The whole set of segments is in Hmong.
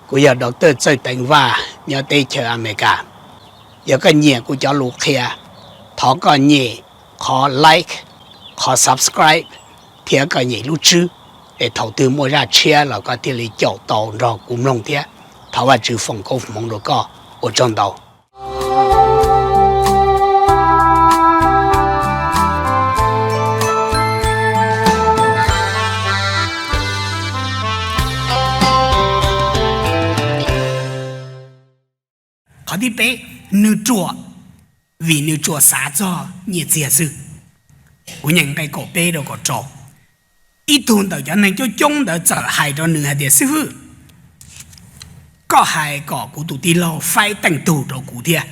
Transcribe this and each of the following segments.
Kuv yog Doctor Txawj Teev Vaj nyob teb chaws Amelikas. Yog koj nyiam kuv cov lus qhia, thov koj nyem qhov like, qhov subscribe, thiab koj nyem lub tswb, es thaum twg muaj zaj tshiab los koj thiaj li caum tau nrog kuv mloog thiab. Thov Vajtswv foom koob hmoov rau koj, ua tsaug ntau. Qhov thib peb, nws ruam vim nws tsuas xav txog nyiaj txiag xwb. Kuv nyeem nqe kaum peb rau kaum rau. Ib tug ntawm cov neeg coob coob ntawd txawm hais rau nws hais tias, Xib hwb, koj hais kom kuv tus tij laug faib teej tug rau kuv thiab.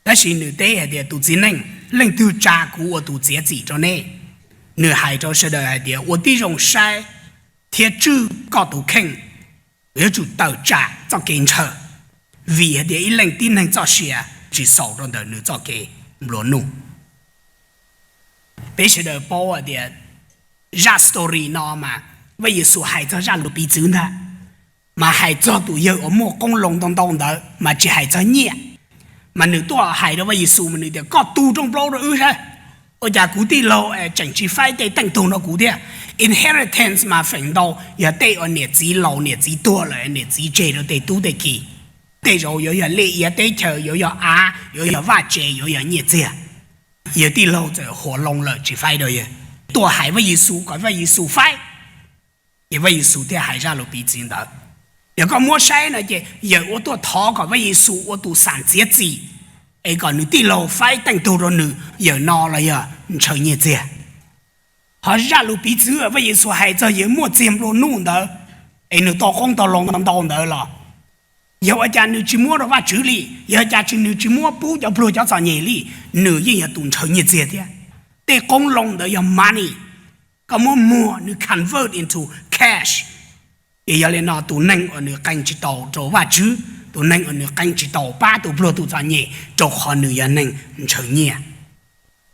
Tab sis nws teb hais tias, Tus txiv neej, leej twg tsa kuv ua tus txiav txim rau nej? Nws hais rau sawv daws hais tias, Ua tib zoo saib thiab tswj koj tus kheej, yuav tsum tawm tsam txoj kev ntshaw, vim hais tias ib leej tib neeg txoj sia tsis xaus rau ntawm nws txoj kev nplua nuj. Peb sawv daws paub hais tias zaj story no mas Vaj Yexus hais txog zaj lus piv txwv ntag, mas hais txog tus yawg uas muaj qoob loo ntau ntau ntawd mas tsis hais txog nyiaj. Mas nws tuaj hais rau Vaj Yexus mas nws tias, Koj tu rooj plaub rau wb saib, ua cas kuv tij laug tseem tsis faib tej teej tug no kuv thiab? Inheritance mas feem ntau yog tej uas niam txiv laus niam txiv tuag lawm niam txiv tseg rau tej tub tej ki. Tej zaum yuav yog liaj ia teb chaws, yuav yog av, yuav yog vaj tse, yuav yog nyiaj txiag. Yawg tij laug txawm huas loo lawm tsis faib rau yawg. Tuaj hais Vaj Yexus kom Vaj Yexus faib, ces Vaj Yexus thiaj hais zaj lus piv txwv ntawd. Yog koj muab saib no ces yawg uas tuaj thov kom Vaj Yexus ua tus xam txiav txim es kom nws tij laug faib teej tug rau nws, yawg no los yog ntshaw nyiaj txiag. Ho zaj lus piv txwv Vaj Yexus hais txog yawg muaj txiag nplua nuj ntawd, es nws tau qoob tau loo ntau ntawd los, yog ua cas nws tsis muab rau Vajtswv li? Yog ua cas nws tsis muab pub cov pluag cov txom nyem li? Nws yeej yog tus ntshaw nyiaj txiag thiab. Tej qoob loo ntawd yog money, koj muab muag nws convert into cash. Ces yog li no tus neeg uas nws qee tsis tau rau Vajtswv, tus neeg uas nws qee tsis tau pab tus pluag tus txom nyem rau qhov nws yog neeg ntshaw nyiaj.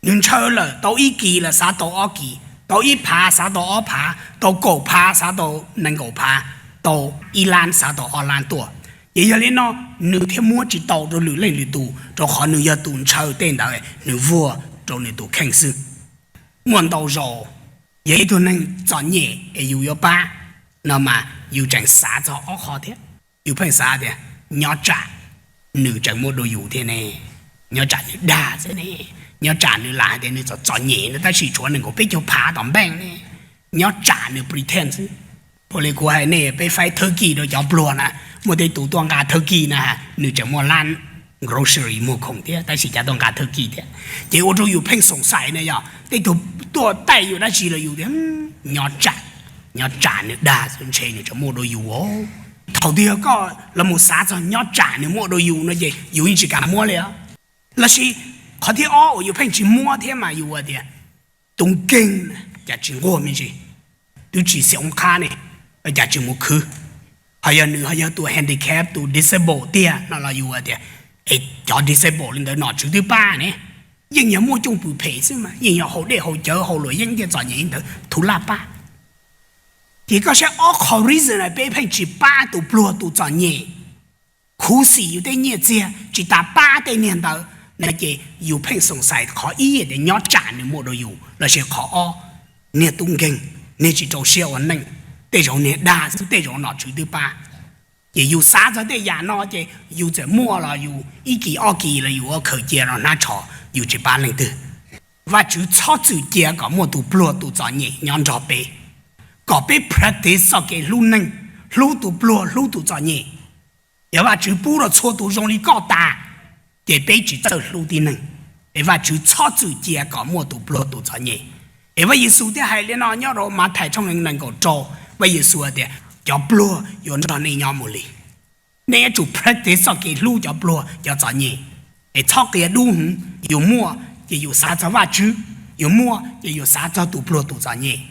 Nws ntshaw lawm tau ib kis los xav tau ob kis, tau ib phav xav tau ob phav, tau kaum phav xav tau nees nkaum phav, tau ib lab xav tau ob lab tuaj. Ces yog li no nws thiaj muab tsis tau rau lwm leej lwm tus, rau qhov nws yog tus ntshaw tej ntawd, nws vuag rau nws tus kheej xwb. Muaj ntau zaus yog ib tug neeg txom nyem es yus yuav pab no mas yus tseem xav txog ob qho thiab. Yus pheej xav tias, nyob tsam nws tseem muaj dua yus thiab ne, nyob tsam nws dag xwb ne, nyob tsam nws lam hais tias nws txom txom nyem no tab sis tshuav nees nkaum peb caug phav tom npeej ne, nyob tsam nws pretend xwb. Ua li kuv hais nej, peb faib thawj kis rau cov pluag na, muaj tej tus tuaj nqa thawj kis na, nws tseem muaj lab grocery muag khoom thiab tab sis cas tuaj nqa thawj kis thiab. Ces ua rau yus pheej xoom xais na, yog tej tug tuaj taij yus dab tsi los yus tias, nyob tsam, nyob tsam nws dag xwb ntshe nws tseem muaj dua yus. Thaum twg yog koj los mus xav txog nyob tsam nws muaj dua yus no ces yus yeej tsis kam muab li os. Lossis qhov thib ob uas yus pheej tsis muab thiab mas yus tias, tus nkeeg cas tsis nquag me ntsis, twb tsis xyaum qhab ne, cas tsis mus khwv. Ho yog nws ho yog tus handicap, tus disabled tiag no los yus tias, es cov disabled li ntawd nom tswv twb pab ne, yeej yog muaj cooj pwm phem xwb mas, yeej yog haus dej haus cawv haus luam yeeb thiaj txom nyem li ntawd, thov laj pab. Ces koj saib ob qho reason peb pheej tsis pab tus pluag tus txom nyem, khuv xim yus tej nyiaj txiag tsis tas pab tej niag ntawd no ces yus pheej xoom xais qhov ib tias nyob tsam nws muaj dua yus, lossis qhov ob, niag tub nkeeg, niag tsis rau siab ua neej, tej zaum niag dag xwb tej zaum nom tswv twb pab. Ces yus xav txog tej yam no ces yus txawm muaj los yus ib kis ob kis los yus ua khaws cia rau hnab tsho, yus tsis pab leej twg. Vajtswv txhob txwm cia kom muaj tus pluag tus txom nyem nyob nrog peb, kom peb practice txoj kev hlub neeg, hlub tus pluag hlub tus txom nyem. Yog Vajtswv pub rau txhua tus zoo li koj tas, ces peb tsis txawj hlub tib neeg. Es Vajtswv txhob txwm cia kom muaj tus pluag tus txom nyem. Es Vaj Yexus thiaj hais li no nyob rau Mathais tshooj nees nkaum rau, Vaj Yexus hais tias, cov pluag yuav nrog nej nyob mus li. Nej yuav tsum practice txoj kev hlub cov pluag cov txom nyem. Es txhob qia dub hwv, yus muaj ces yus xav txog Vajtswv, yus muaj ces yus xav txog tus pluag tus txom nyem.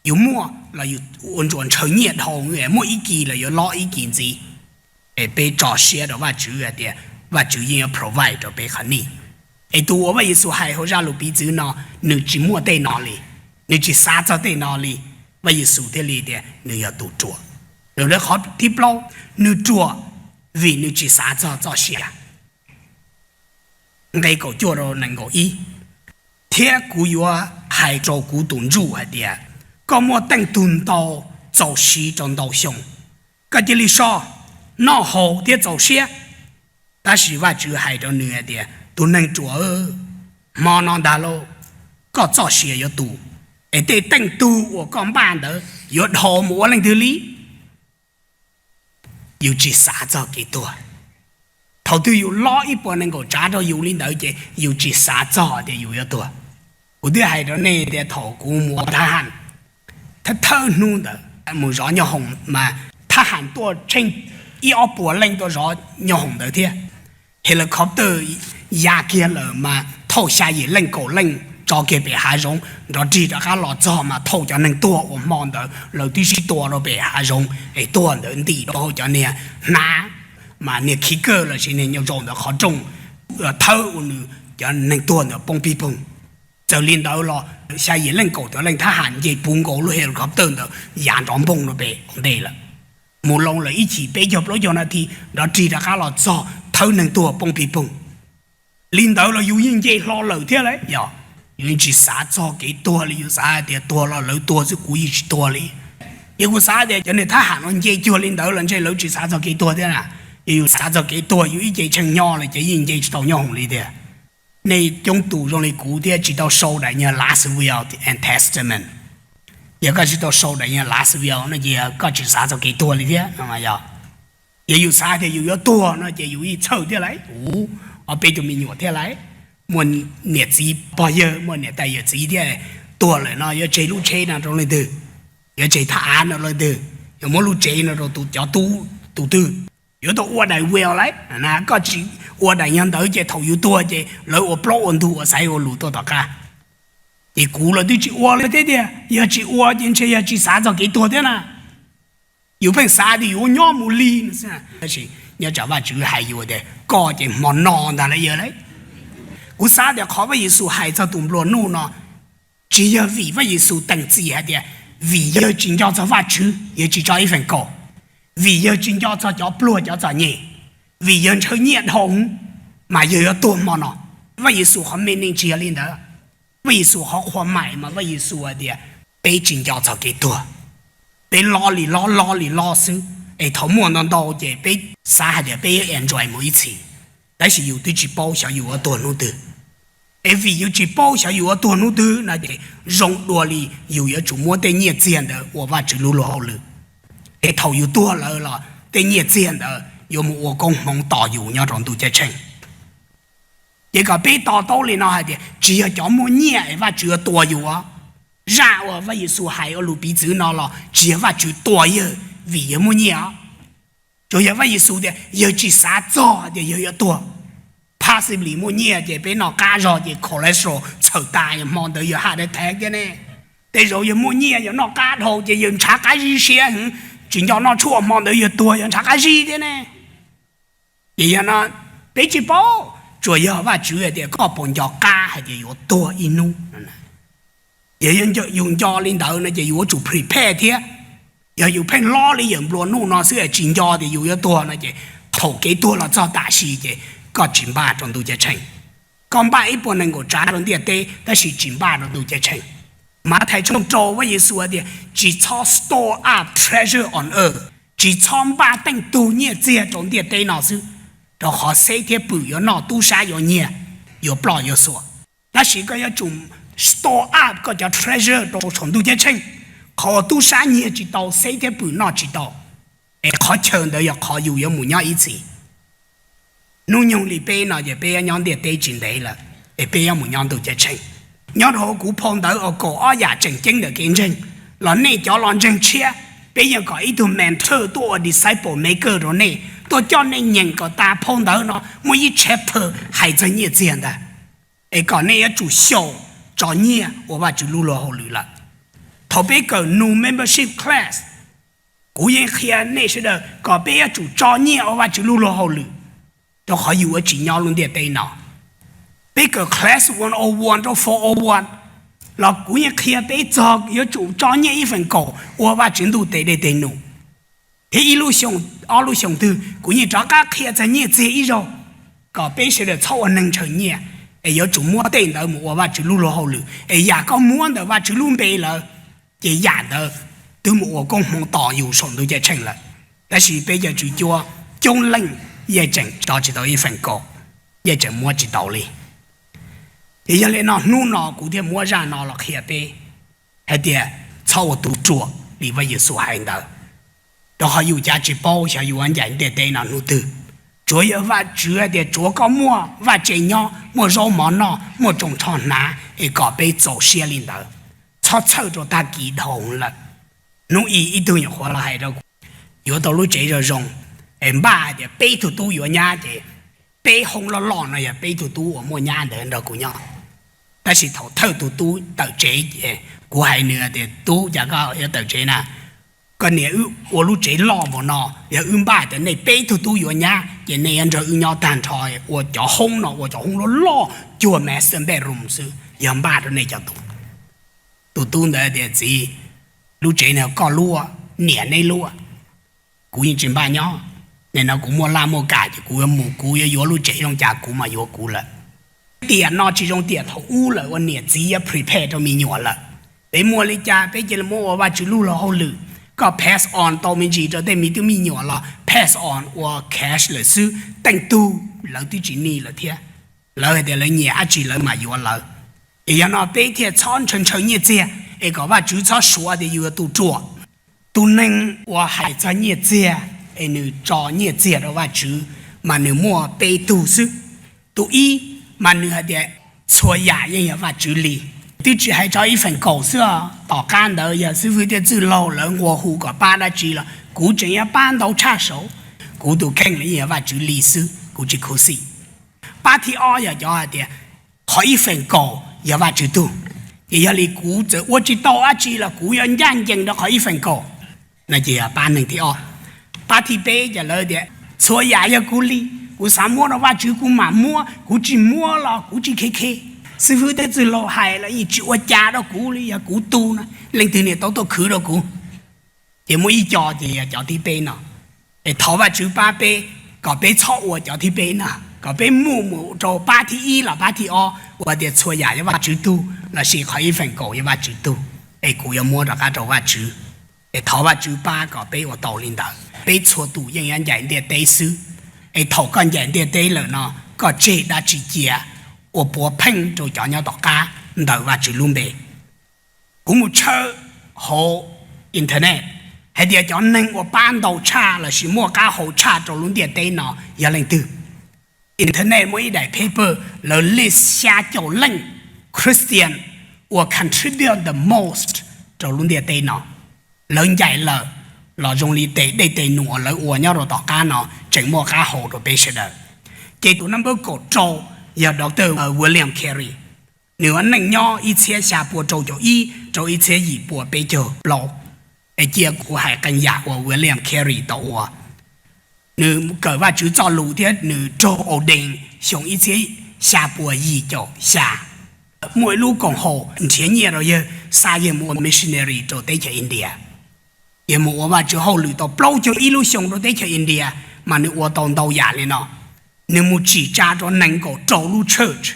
Yus muaj los yus ua ntsuas ntshaw nyiaj dhau, muaj ib kis los yuav lob ib kis ntxiv. Es peb tso siab rau Vajtswv hais tias Vajtswv yeej yuav provide rau peb qhov nij. Es tus uas Vaj Yexus hais hauv zaj lus piv txwv no, nws tsis muaj tej no li, nws tsis xav txog tej no li, Vaj Yexus thiaj li tias nws yog tus ruam. Lus dawb qhov thib plaub, nws ruam vim nws tsis xav txog txoj sia. Nqe kaum cuaj rau nees nkaum ib. Thiab kuv yuav hais rau kuv tus ntsuj hais tias, koj muaj teej tug ntau txaus siv rau ntau xyoo, koj cia li so, noj haus thiab txaus siab. Tab sis Vajtswv hais rau nws hais tias, tus neeg ruam, hmo no ntag lauj, koj txoj sia yuav tu, es tej teej tug uas koj npaj ntawd yuav dhau mus ua leej twg li? Yus tsis xav txog kev tuag. Thaum twg yus lob ib puas nees nkaum tsav rau yus li ntawd ces yus tsis xav txog tias yus yuav tuag. Kuv twb hais rau nej tias thaum kuv mus ua thab ham, thawj thawj hnub ntawd mus zov nyoob hoom mas thab ham tuaj tsheej ib ob puas leej tuaj zov nyoob hoom ntawd thiab. Helicopter ya kiag lawm mas thauj xya yim leej kaum leej tso kiag pem hav zoov nrov rig rov qab los txog mas thauj cov neeg tuag uas hmo ntawd lawv twb sib tua rau pem hav zoov es tuag ntawd ntim rau hauv cov niag hnav mas niag khi kawj los sis niag nyob zaum ntawd qhov rooj thawb ua nws cov neeg tuag ntawd poob pig poog. Txawm li ntawd los xya yim leej kaum tawm leej thab ham nce puv nkaus lub helicopter ntawd ya nrov npoog rau pem ua ntej lawm. Mus loo lawm ib chim peb caug plaub caug nas this nrov rig rov qab los txog thawb neeg tuag poob pig poog. Li ntawd los yus yeej nce hlo lawm thiab lauj. Yog yus yeej tsis xav txog kev tuag li, yus xav hais tias tuag los lawv tuag xwb, kuv yeej tsis tuag li. Ces kuv xav tias cov niag thab ham no nce cuag li ntawd los ntshe lawv tsis xav txog kev tuag thiab na. Yog yus xav txog kev tuag yus ib ce tshee nyo lawm ces yeej nce tsis tau nyoob hoom li tiag. Nej coob tus zoo li kuv thiab tsis tau sau daim nyuag Last Will and Testament. Yog koj tsis tau sau daim nyuag Last Will no ces koj tsis xav txog kev tuag li thiab no yog. Yog yus xav tias yus yuav tuag no ces yus yeej txhawj thiab lauj. Kuv ob peb tug me nyuam thiab lauj, muaj niam txiv pog yawg, muaj niam tais yawm txiv thiab, tuag lawm no yuav tseg lub tsheb no rau leej twg? Yuav tseg thaj av no leej twg? Yuav muab lub tsev no rau tus cov tub tus twg? Yuav tau ua daim will lauj. Koj tsis ua daim nyuag ntawd ces thaum yus tuag ces lawv ua plaub ua ntug ua xaiv ua lus tuaj tom qab. Ces kuv los twb tsis ua li thiab tiag, yog tsis ua ces ntshe yog tsis xav txog kev tuag thiab na. Yus pheej xav tias yus ua nyob mus li no xwb. Tab sis nyob tsam Vajtswv hais yus tias koj ces hmo no ntag lauj yawg lauj. Kuv xav tias qhov Vaj Yexus hais txog tus nplua nuj no tsis yog vim Vaj Yexus teem txim hais tias vim yawg tsis nco txog Vajtswv yawg tsis tso ib feem kaum, vim yawg tsis nco txog cov pluag cov txom nyem, vim yawg ntshaw nyiaj dhau mas yawg yuav tuag hmo no. Vaj Yexus qhov meaning tsis yog li ntawd. Vaj Yexus qhov qhuas maim mas Vaj Yexus hais tias peb tsis nco txog kev tuag, peb lob li lob lob li lob xwb, es thaum muaj ntau ntau ces peb xav hais tias peb yuav enjoy mus ib txhis, tab sis yus twb tsis paub xyov yus yuav tuag hnub twg. Es vim yus tsis paub xyov yus yuav tuag hnub twg no ces zoo dua li yus yuav tsum muab tej nyiaj txiag ntawd ua Vajtswv lub luag hauj lwm. Es thaum yus tuag lawm los tej nyiaj txiag ntawd yuav mus ua koob hmoov tos yus nyob rau ntuj ceeb tsheej. Ces kom peb to taub li no hais tias tsis yog cov muaj nyiaj es Vajtswv yuav tua yus os. Zaj uas Vaj Yexus hais ua lus piv txwv no los tsis yog Vajtswv tua yawg vim yawg muaj nyiaj os. Tsuas yog Vaj Yexus tias yawg tsis xav txog tias yawg yuav tuag. Possibly muaj nyiaj ces peb noj qab zog ces cholesterol txhawm tas, hmo ntawd yawg heart attack thiab ne. Tej zaum yawg muaj nyiaj yawg noj qab dhau ces yawg ntshav qab zib siab heev, tsis nco noj tshuaj, hmo ntawd yawg tuag yawg ntshav qab zib thiab ne. Ces yog no peb tsis paub, tsuas yog Vajtswv hais tias koj puas nco qab hais tias yuav tuag ib hnub. Yog yus nco li ntawd no ces yus yuav tsum prepare thiab. Yog yus pheej lob li yawm nplua nuj no xwb es tsis nco tias yus yuav tuag no ces thaum kev tuag los txog tam sim ces koj tsis npaj rau ntuj ceeb tsheej. Koj npaj ib puas nees nkaum tsav rau ntiaj teb tab sis tsis npaj rau ntuj ceeb tsheej. Mathais tshooj rau Vaj Yexus hais tias tsis txhob store up treasure on earth, tsis txhob npaj teej tug nyiaj txiag rau ntiaj teb no xwb, rau qhov xeb thiab pwm yuav noj, tub sab yuav nyiag, yuav ploj yuav xuas. Tab sis koj yuav tsum store up koj cov treasure rau saum ntuj ceeb tsheej, qhov uas tub sab nyiag tsis tau, xeb thiab pwm noj tsis tau, es qhov chaw ntawd yog qhov yus yuav mus nyob ib txhis. Hnub nyoog li peb no ces peb yuav nyob ntiaj teb tsis ntev lawm, es peb yuav mus nyob ntuj ceeb tsheej. Nyob rau hauv kuv phau ntawv uas kaum ob yam tseem ceeb ntawm kev ntseeg, los nej cov los ntseeg tshiab, peb yeej kom ib tug mentor tuaj ua disciple maker rau nej, tuaj coj nej nyeem kom tas phau ntawv no muaj ib chapter hais txog nyiaj txiag ntag. Es kom nej yuav tsum xyaum tso nyiaj ua Vajtswv lub luag hauj lwm lawm. Thaum peb kawm new membership class, kuv yeej qhia nej sawv daws kom peb yuav tsum tso nyiaj ua Vajtswv lub luag hauj lwm, rau qhov yus yuav tsis nyob lub ntiaj teb no. Peb kawm class one oh one rau four oh one los kuv yeej qhia peb txog yuav tsum tso nyiaj ib feem kaum ua Vajtswv ntuj tes dej tes num. Thiab ib lub xyoo, ob lub xyoo twg kuv yeej rov qab qhia txog nyiaj txiag ib zaug, kom peb sawv daws txhob ua neeg ntshaw nyiaj, es yuav tsum muab tej ntawd mus ua Vajtswv lub luag hauj lwm, es yam koj muab ntawm Vajtswv lub npe lawm, ces yam ntawd twb mus ua koob hmoov tos yus saum ntuj ceeb tsheej lawm. Tab sis peb cov tswv cuab coob leej yeej tseem tso tsis tau ib feem kaum, yeej tseem muab tsis tau li. Ces yog li no hnub no kuv thiaj muab zaj no los qhia peb hais tias txhob ua tus ruam li Vaj Yexus hais ntawd, rau qhov yus cav tsis paub xyov yus ncaim ntiaj teb no hnub twg. Tsuav yog Vajtswv hais tias tsuav koj muaj vaj tse nyob, muaj zaub mov noj, muaj tsoos tsho hnav es kom peb txaus siab li ntawd. Txhob txhawj rau tag kis dhau lawm. Hnub ib ib tug nyuam qhuav los hais rau kuv, yuav tau lub tsev zoo zoo, es npaj hais tias peb tug tub yuav nyab ces peb hoob loj loj no yog peb tug tub uas muaj nyab ntawd nrog kuv nyob. Tab sis thaum thawj tus tub tawm tsev ces kuv hais nws tias, Tub, cas koj yuav tawm tsev na? Koj niam wb ua lub tsev loj npaum no, yog wb npaj tias nej peb tug tub yuav nyab ces nej yuav nrog wb nyob tag nrho, ua cov hoob no ua cov hoob loj loj cuag master bedroom xwb, yog npaj rau nej cov tub. Tus tub ntawd tias, Txiv, lub tsev no koj luaj, niam neb luaj, kuv yeej tsis npaj nyob. Nim no kuv muaj laj muaj kam ces kuv yuav mus, kuv yuav yuav lub tsev zoo cas kuv mam yuav kuv lawm. Tiam no tsis zoo tiam thaum ub lawm uas niam txiv yuav prepare rau me nyuam lawm. Peb muaj li cas peb cia li muab ua Vajtswv lub luag hauj lwm. Koj pass on tau me ntsis rau tej me tub me nyuam los pass on ua cash lawm xwb. Teej tug lawv twb tsis need lawm thiab, lawv hais tias lawv nyiam dab tsi lawv mam yuav lawv. Ces yog no peb thiaj txhob ntshaw ntshaw nyiaj txiag, es kom Vajtswv txhob suav tias yus yog tus ruam. Tus neeg uas hais txog nyiaj txiag es nws tso nyiaj txiag rau Vajtswv mas nws muaj peb tug xwb. Tus ib mas nws hais tias txhua yam yeej yog Vajtswv li. Twb tsis hais tso ib feem kaum xwb os, tom qab ntawd yog xib fwb thiab txwj laug lawv nqua hu kom pab dab tsi los kuv tseem yuav pab ntau tshaj saud. Kuv tus kheej los yeej yog Vajtswv li xwb, kuv tsis khuv xim. Pab thib ob yog cov hais tias qhov ib feem kaum yog Vajtswv tug, ces yog li kuv txawm ua tsis tau dab tsi los kuv yuav ncaj ncees rau qhov ib feem kaum. No ces yog pab neeg thib ob. Pab thib peb ces lawv tias txhua yam yog kuv li, kuv xav muab rau Vajtswv kuv mam muab, kuv tsis muab los kuv tsis khe khe. Xib fwb thiab txwj laug hais los yeej tsis ua cas rau kuv li, yog kuv tug no, leej twg niam tau tuaj khwv rau kuv. Ces muaj ib co ces yog cov thib peb no. Es thov Vajtswv pab peb kom peb txhob ua cov thib peb no, kom peb move mus rau pab thib ib los pab thib ob uas tias txhua yam yog Vajtswv tug lossis qhov ib feem kaum yog Vajtswv tug, es kuv yuav muab rov qab rau Vajtswv. Es thov Vajtswv pab kom peb ua tau li ntawd. Peb txhua tus yeej yuav ncaim ntiaj teb xwb. Es thaum koj ncaim ntiaj teb lawm no, koj tseg dab tsi cia ua puav pheej rau cov nyob tom qab ntawm Vajtswv lub npe? Kuv mus tshawb hauv internet hais tias cov neeg uas pab ntau tshaj lossis muaj qab hau tshaj rau lub ntiaj teb no yog leej twg. Internet muaj ib daim paper, lawv list xya caum leej Christian uas contribute the most rau lub ntiaj teb no. Lawv ncaim lawm los zoo li tes dej tes num uas lawv ua nyob rau tom qab no tseem muaj qab hau rau peb sawv daws. Ces tus number kaum rau yog Doctor William Carey. Nws ua neej nyob ib txhiab xya pua rau caum ib rau ib txhiab yim pua peb caug plaub. Es cia kuv hais qee yam uas William Carey tau ua. Nws kawm Vajtswv txoj lus thiab nws raug ordain xyoo ib txhiab xya pua yim caum xya. Muaj ib lub koom haum nrhiav nyiaj rau yawg xa yawg mus ua missionary rau teb chaws India. Yawg mus ua Vajtswv hauj lwm tau plaub caug ib lub xyoo rau teb chaws India, mas nws ua tau ntau yam li no. Nws mus tsim tsa rau nees nkaum rau lub church.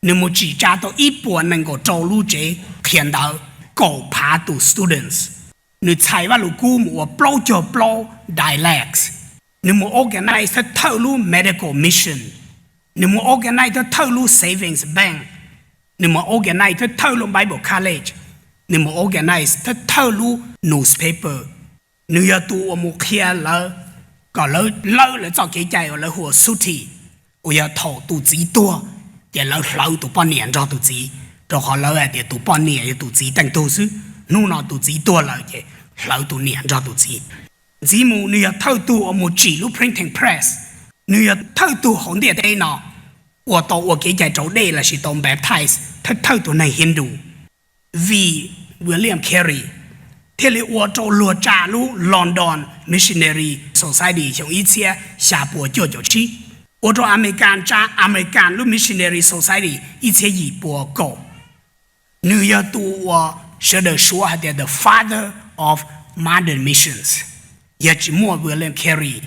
Nws mus tsim tsa tau ib puas nees nkaum rau lub tsev qhia ntawv, kaum phav tus students. Nws txhais Vajluskub mus ua plaub caug plaub dialects. Nws mus organize thawj thawj lub medical mission. Nws mus organize thawj thawj lub savings bank. Nws mus organize thawj thawj lub Bible college. Nws mus organize thawj thawj lub newspaper. Nws yog tus uas mus qhia lawv kom lawv lawb lawv txoj kev cai uas lawv hu ua Sutti, uas yog thaum tus txiv tuag ces lawv hlawv tus poj niam nrog tus txiv, rau qhov lawv hais tias tus poj niam yog tus txiv teej tug xwb. Hnub no tus txiv tuag lawm ces hlawv tus niam nrog tus txiv. Ntxiv mus nws yog thawj tug uas mus tsim lub printing press. Nws yog thawj tug hauv ntiaj teb no uas tau ua kev cai raus dej lossis tau baptize thawj thawj tus neeg Hindu. Vim William Carey thiaj li ua rau luag tsa lub London Missionary Society xyoo ib txhiab xya pua cuaj caum tsib, ua rau American tsa American lub Missionary Society ib txhiab yim pua kaum. Nws yog tus uas sawv daws suav hais tias the father of modern missions. Yog tsis muaj William Carey,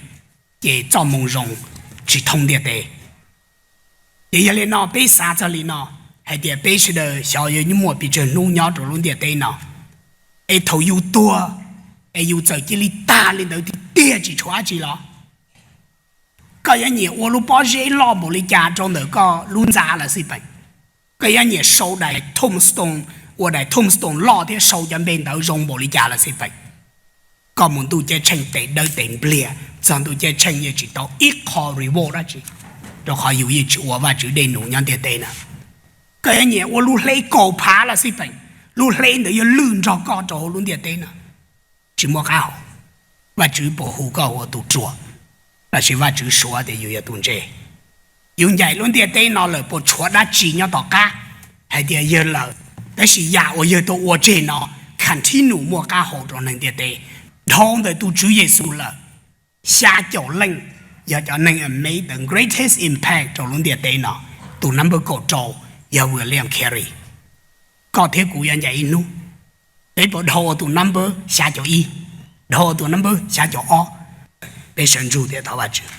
ces txoj moo zoo tsis thoob ntiaj teb. Ces yog li no peb xav txog li no, hais tias peb sawv daws xyov yuav muaj pes tsawg hnub nyob rau lub ntiaj teb no, es thaum yus tuag, es yus txawm cia li tag li ntawd tiag tiag tsis tshuav dab tsi los, koj yuav nyiam ua lub pob zeb loj npaum li cas rau ntawm koj lub ntxa los xij peem, koj yuav nyiam sau daim tombstone, ua daim tombstone loj thiab sau cov npe ntawd zoo npaum li cas los xij peem, koj mus ntuj ceeb tsheej tes dawb tes npliag txog ntuj ceeb tsheej yeej tsis tau ib qho reward dab tsi, rau qhov yus yeej tsis ua Vajtswv dej num nyob ntiaj teb na. Koj yuav nyiam ua lub hleb kaum phav los xij peem, lub hleb ntawd yuav lwj nrog koj rau hauv lub ntiaj teb no, tsis muaj qab hau. Vajtswv puas hu koj ua tus ruam, los sis Vajtswv suav tias yus yog tus ntse? Yus ncaim lub ntiaj teb no lawm puas tshuav dab tsi nyob tom qab hais tias yawg lawm, tab sis yam uas yawg tau ua tseg no continue muaj qab hau rau neeg ntiaj teb? Dhau ntawm tus Tswv Yexus lawm, xya caum leej yog cov neeg make the greatest impact rau lub ntiaj teb no. Tus number kaum rau yog William Carey. Koj thiab kuv yuav ncaim ib hnub, peb puas dhau ua tus number xya caum ib, dhau ua tus number xya caum ob? Peb sawv ntsug thiab thov Vajtswv.